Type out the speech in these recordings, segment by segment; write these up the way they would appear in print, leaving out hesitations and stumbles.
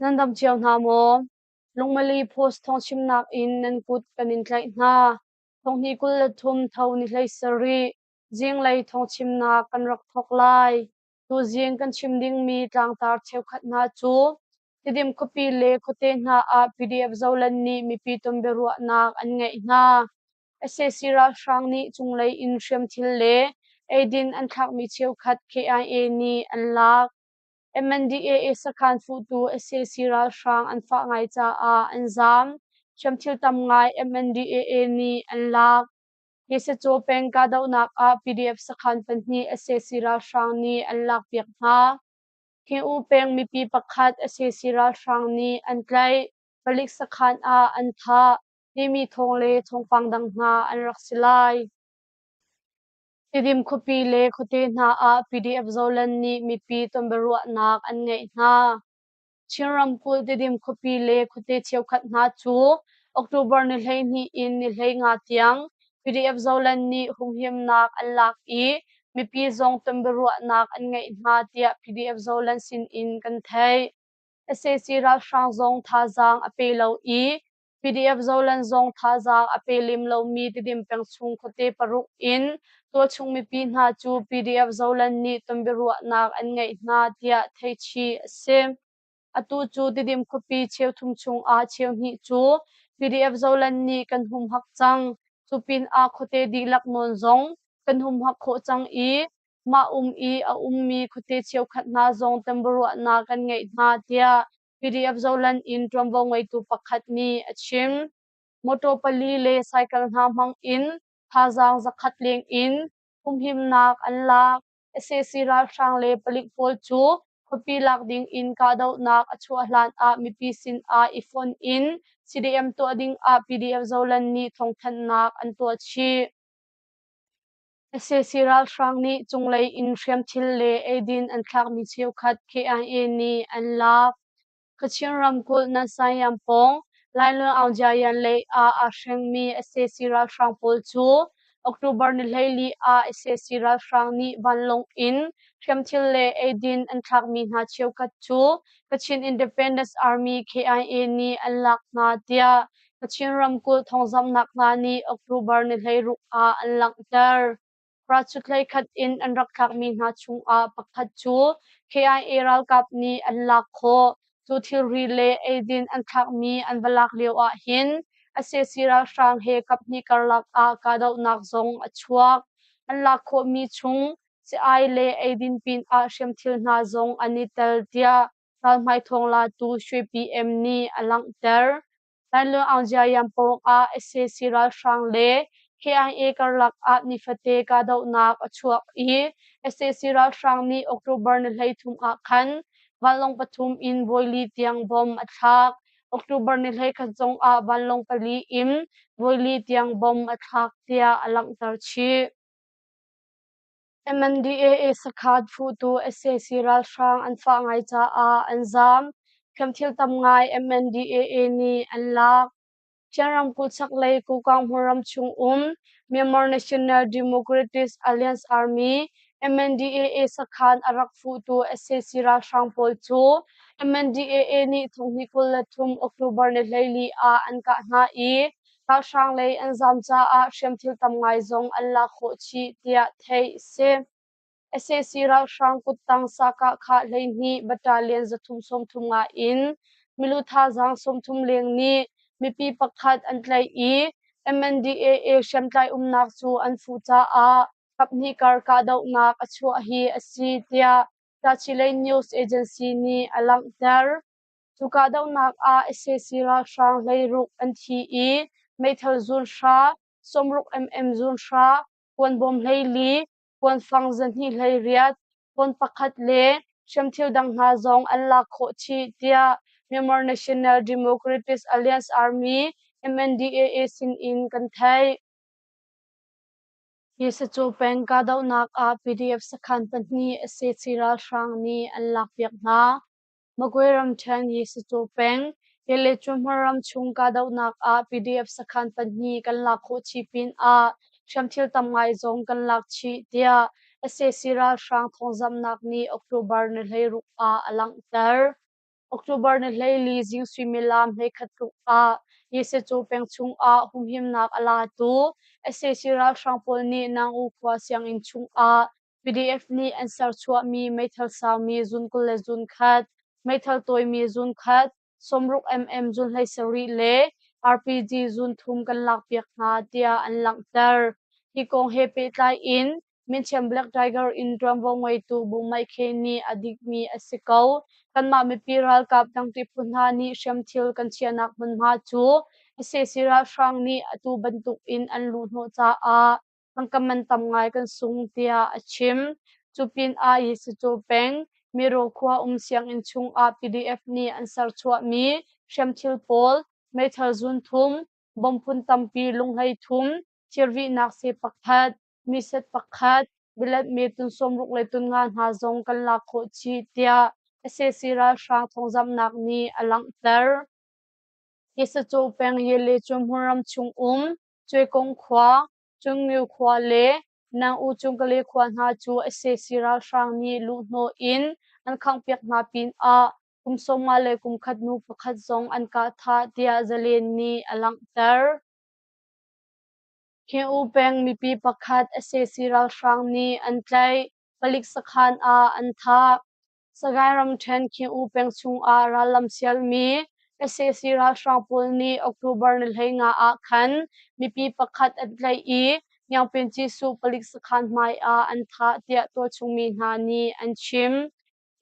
Nan dam cio hna maw? Lungmali Post thawngchimnak in nan kut kan in tlaih hna. Thonghnih 23 tho ni 17 zinglei thawngchimnak kan rak thawk lai. Tuzing kan chim dingmi tlangtar cheukhat hna cu Tidim khuapi le khuate hna ah PDF Zoland nih mipi tonbiaruahnak an ngeih hna. Sac ralhrang nih cunglei in hriamthil le eidin an thlakmi cheukhat KIA nih an lak. MNDAA sakhan fuhtu sac ralhrang an fah ngai caah an zaam. Hriamthil tam ngai MNDAA nih an lak. Yesacaw peng kahdohnak ah PDF sakhan pahnih sac ralhrang nih an lakpiak hna. Khin-U peng mipi pakhat sac ralhrang nih an tlaih, palik sakhan ah an thah timi thawng le thawngpang dang hna an rak si lai. Tidim khuapi le khuate hna ah PDF Zoland nih mipi tonbiaruahnak an ngeih hna. Chin ramkulh Tidim khuapi le khuate cheukhat hna cu October ni 12 in ni 15 tiang PDF Zoland nih humhimnak an lak i mipi zong tonbiaruahnak an ngeih hna tiah PDF Zoland sin in kan theih. Sac ralhrang zong thazaang a pe lo i PDF Zoland zong thazaang a pe lem lomi Tidim peng chung khuate paruk in tualchung mipi hna cu PDF Zoland nih tonbiaruahnak an ngeih hna tiah theihchih a si. Atu cu Tidim khuapi cheuthum chungah cheuhnih cu PDF Zoland nih kan humhak cang. Cu pinah khuate dihlak nawn zong kan humhak khawh cang i mah um i a ummi khuate cheukhat hna zong tonbiaruahnak kan ngeih hna tiah PDF Zoland in ṭuanvo ngeitu pakhat nih a chim. Motor pali le cycle hna hmang in thazaang 100 leng in humhimnak an lak. Sac ralhrang le palik pawl cu khuapi lak ding in kahdohnak a chuah hlan ah mipi sin ah i fonh in CDM tuah ding ah PDF Zoland nih thawngthanhnak an tuah chih. Sac ralhrang nih cunglei in hriamthil le eidin an thlakmi cheukhat KIA nih an lak. Kachin ramkulh Nansayam pawng Lailun Aungjayan lei ah aa hrengmi sac ralhrang pawl cu October ni 14 ah sac ralhrang nih vanlawng in hriamthil le eidin an thlakmi hna cheukhat cu Kachin Independence Army KIA nih an lak hna tiah Kachin ramkulh thawngzamhnak hna nih October ni 16 ah an langhter. Ralchut hleikhat in an rak thlakmi hna chungah pakhat cu KIA ralkap nih an lak khawh. Cu thilri le eidin an thlakmi an va lak lio ahhin sac ralhrang he kaphnih karlak ah kahdohnak zong a chuak. An lak khawhmi chung si-ai le eidin pinah hriamthil hna zong an i tel tiah ralhmai thawnglatu Shwe PM nih a langhter. Lailung Aungjiayam pawngah sac ralhrang le KIA karlak ah nifate kahdohnak a chuak i sac ralhrang nih October ni 13 ah khan vanlawng pathum in voili tiang bomb a thlak. October ni 21 zong ah vanlawng pali in voili tiang bomb a thlak tiah a langhter chih. MNDAA sakhan fuhtu sac ralhrang an fah ngai caah an zaam. Hriamthil tam ngai MNDAA nih an lak. Chin ramkulh chaklei Kokang hmunram chung um Myanmar National Democratic Alliance Army MNDAA sakhan a rak fuhtu sac ralhrang pawl cu MNDAA nih thonghnih 23 October ni 14 ah an kah hna i Ralhrang lei an zaam caah hriamthil tam ngai zong an lak khawh chih tiah theih a si. Sac ralhrang kuttang sakah 12 battalion 335 in milu thazaang 30 leng nih mipi pakhat an tlaih i MNDAA hriamtlai umnak cu an fuh caah kaphnih kar kahdohnak a chuah hi a si tiah Tachileik News Agency nih a langhter. Cu kahdohnak ah sac ralhrang 16 an thi i meithal zun hra, 60 mm zun hra, kuanbawm 24, kuanfang 228, phone pakhat le hriamthil dang hna zong an lak khawh chih tiah Myanmar National Democratic Alliance Army MNDAA sin in kan theih. Hi sacu peng kahdohnak ah PDF sakhan pahnih sac ralhrang nih an lakpiak hna. Magwe ramṭhen Yesacu peng, Yelechuhmar ram chung kahdohnak ah PDF sakhan pahnih kan lak khawh chih pinah hriamthil tam ngai zong kan lak chih, tiah sac ralhrang thawngzamhnak nih October ni 16 ah a langhter. October ni 14 zing suimilam 11 tluk ah Yeseco peng chungah humhimnak a latu sac ralhrang pawl nih Nangu khua sianginn chungah PDF nih an serchuahmi meithal saumi zun 21, meithal tawimi zun khat, 60 mm zun 17 le RPG zun thum kan lakpiak hna tiah an langhter. Hi kong he pehtlai in Minchem Black Tiger in ṭuanvo ngeitu Bu Maikhe nih a dikmi a si ko. Kanmah mipi ralkap dangṭi phu hna nih hriamthil kan chiahnak hmunhma cu sac ralhrang nih atu bantuk in an luhhnawh caah tangka man tam ngai kan sung tiah a chim. Cu pinah Yisacu peng Miro khua um sianginn chungah PDF nih an serchuahmi hriamthil pawl meithal zun thum, bom phun tampi lunghlei thum, thirvihnak seh pakhat, miset pakhat, bilet me tun 60 le tun nga hna zong kan lak khawh chih tiah sac ralhrang thawngzamhnak nih a langhter. Yisacu peng Yele cu hmunram chung um Cuekong khua, Cungngiu khua le Nang-U Cungkale khua hna cu sac ralhrang nih luhhnawh in an khanghpiak hna pinah kum 50 le kum khat nu pakhat zong an kah thah tiah Zalen nih a langhter. Khin-U peng mipi pakhat sac ralhrang nih an tlaih, palik sakhan ah an thah. Sagaing ramṭhen Khin-U peng chungah rallam sialmi sac ralhrang pawl nih October ni 15 ah khan mipi pakhat an tlaih i Ngiangpin-Cisuh palik sakhan hmai ah an thah tiah tualchung mi hna nih an chim.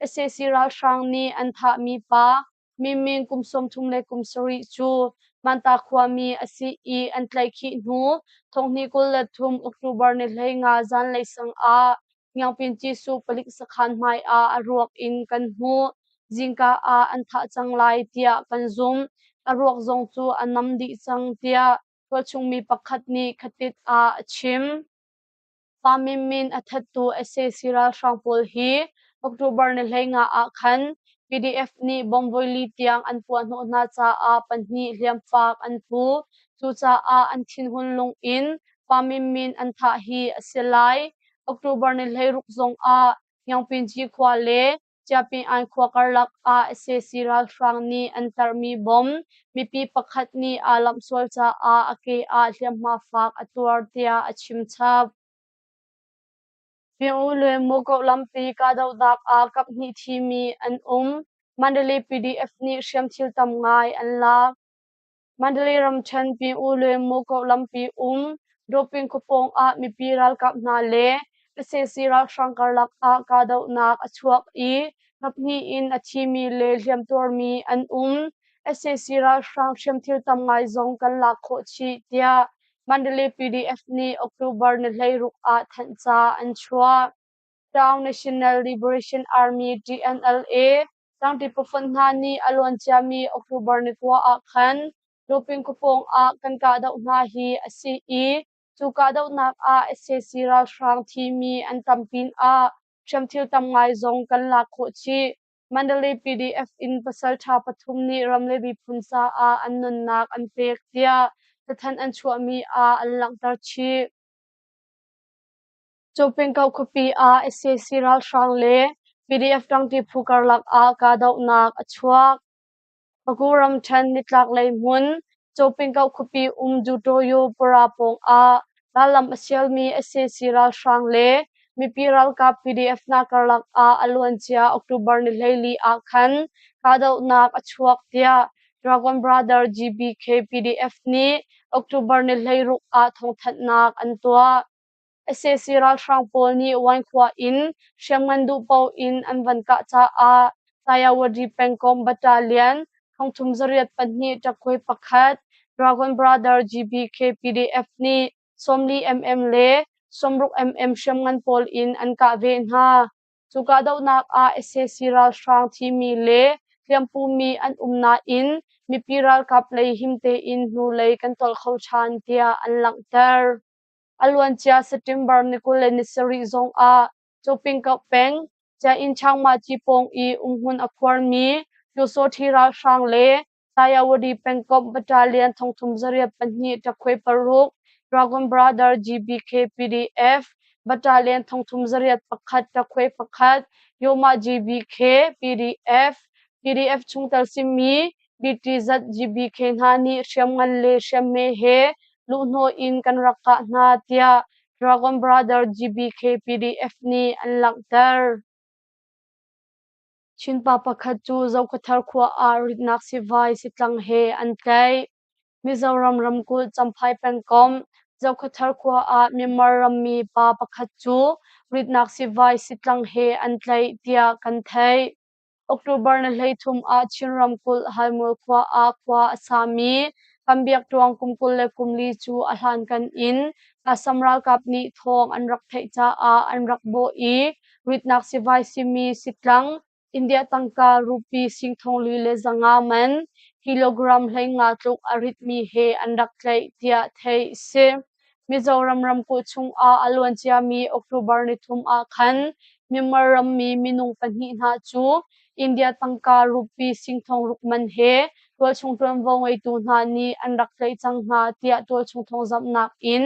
Sac ralhrang nih an thahmi pa Miming kum 37 cu Manta khuami a si i an tlaihkhih hnu 2023 October ni 15 zanlei sang ah Ngiangpin-Cisuh palik sakhan hmai ah a ruak in kan hmuh. Zingka ah an thah cang lai tiah kan zumh. A ruak zong cu a nam dih cang tiah tualchung mi pakhat nih Khatit ah a chim. Pa Min Min a thattu sac ralhrang pawl hi October ni 15 ah khan PDF nih bomb voili tiang an puahhnawh hna caah pahnih hliamfak an pu. Cucaah an thinhun lung in Pa Min Min an thah hi a si lai. October ni 16 zong ah Ngiangpinci khua le Chiapin-an khua karlak ah sac ralhrang nih an tarhmi bom mipi pakhat nih aa lamh sual caah a ke ah hliamhma fak a tuar tiah a chim chap. Pyu le Muko lampi kahdohnak ah kaphnih thimi an um. Mandalay PDF nih hriamthil tam ngai an lak. Mandalay ramṭhen Pyu le Muko lampi um Doping khuapawng ah mipi ralkap hna le sac ralhrang karlak ah kahdohnak a chuak i kaphnih in a thimi le hliamtuarmi an um. Sac ralhrang hriamthil tam ngai zong kan lak khawh chih tiah Mandalay PDF nih October ni 16 ah thanhca an chuah. Town National Liberation Army TNLA tlangpi pafonh hna nih a luan ciami October ni 9 ah khan Lupin khuapawng ah kan kahdoh hna hi a si i cu kahdohnak ah sac ralhrang thimi an tam pinah hriamthil tam ngai zong kan lak khawh chih. Mandalay PDF in pasalṭha pathum nih ram le miphun caah an nunnak an pek tiah cathanh an chuahmi ah an langhter chih. Cupingko khuapi ah sac ralhrang le PDF ṭangṭi phu karlak ah kahdohnak a chuak. Paku ramṭhen nitlaklei hmun Copingko khuapi um Dutoyo pura pawng ah rallam a sialmi sac ralhrang le mipi ralkap PDF hna karlak ah a luancia October ni 14 ah khan kahdohnak a chuak tiah Dragon Brother GBK PDF nih October ni 16 ah thawngthanhnak an tuah. Sac ralhrang pawl nih Wine khua in hriamngan duh paoh in an van kah caah Tayawadi pengkomh battalion 3802 ṭakhui pakhat Dragon Brother GBK PDF nih 40 mm le 60 mm hriamngan pawl in an kah ve hna. Cu kahdohnak ah sac ralhrang thimi le hliampumi an um nain mipi ralkap lei him tein hnulei kan tolh kho ṭhan tiah an langhter. A luancia September ni 27 zongah Copingkauh peng, Cainn Changmaci pawng i umhmun a khuarmi Pyusawṭhi ralhrang le Tayawadi pengkomh battalion 38 ṭakhuai paruk Dragon Brother GBK PDF battalion 31 ṭakhuai pakhat Yoma GBK PDF. PDF chungtel simi BTZ GBK hna nih hriamngan le hriamhme he luhhnawh in kan rak kah hna tiah Dragon Brother GBK PDF nih an langhter. Chinpa pakhat cu Zokhawthar khua ah ritnak sivai sitlang he an tlaih. Mizoram ramkulh Champhai pengkomh Zokhawthar khua ah Myanmar rammi pa pakhat cu ritnak sivai sitlang he an tlaih tiah kan theih. October ni 13 ah Chin ramkulh Haimual khua ah khua a sami Kam Biak Tluang kum 24 cu a hlankan in Assam ralkap nih thawng an rak theih caah an rak bawh i ritnak sivai simi sitlang India tangka rupee sing 4,500 man kilogram 15 tluk a ritmi he an rak tlaih tiah theih a si. Mizoram ramkulh chungah a luanciami October 3 ah khan Myanmar rammi minung pahnih hna cu India tangka rupee sing 6,000 man he tualchung ṭuanvo ngeitu hna nih an rak tlaih cang hna tiah tualchung thawngzamhnak in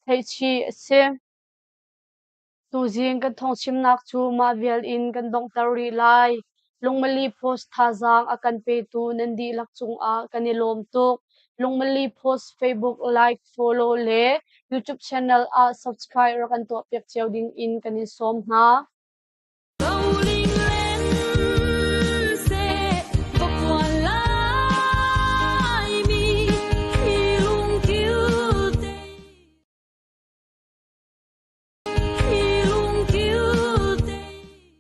theihchih a si. Tuzing kan thawngchimnak cu mah vial in kan donghter rih lai. Lungmali Post thazaang a kan petu nan dihlak cungah kan i lawm tuk. Lungmali Post Facebook like, follow le YouTube channel ah subscribe rak kan tuahpiak cio ding in kan in sawm hna.